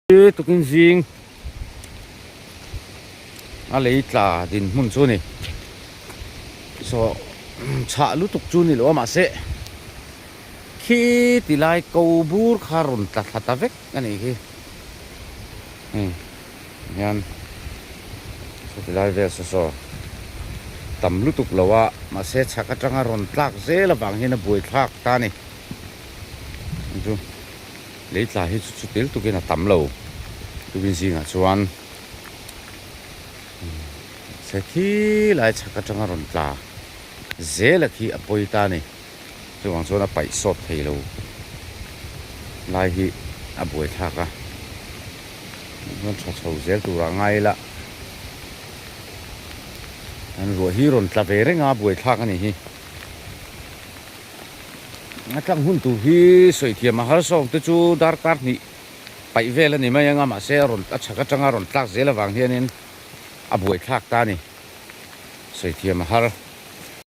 Hi tukin zing a lei tla dinhmun chu a ni. Saw chhah lutuk chu ni lo a mahse khi ti lai ko bur kha rawn tla thla ta vek a nih hi. Hei hian saw ti lai vel saw saw tam lutuk lo a mahse chhak atanga rawn tlak zel avang hian a buaithlak ta a ni. Chu. Lei tla hi chu chutil tukin a tam lo. Tukin zingah chuan se khi lai chhak atanga rawn tla zela khi a pawi ta a ni. Chuvang chuan a paih sawt thei lo lai hi a buai thlak a. Chuan tha chho zel turah ngai ila an ruah hi rawn tla ve reng a buai thlak a ni hi. A tlang hun tur hi sawi thiam a harsa awm te chu darkar hnih paih vel a ni mai ang a, mahse a rawn a chhak atanga rawn tlak zel avang hianin a buaithlak ta a ni. Sawi thiam a har.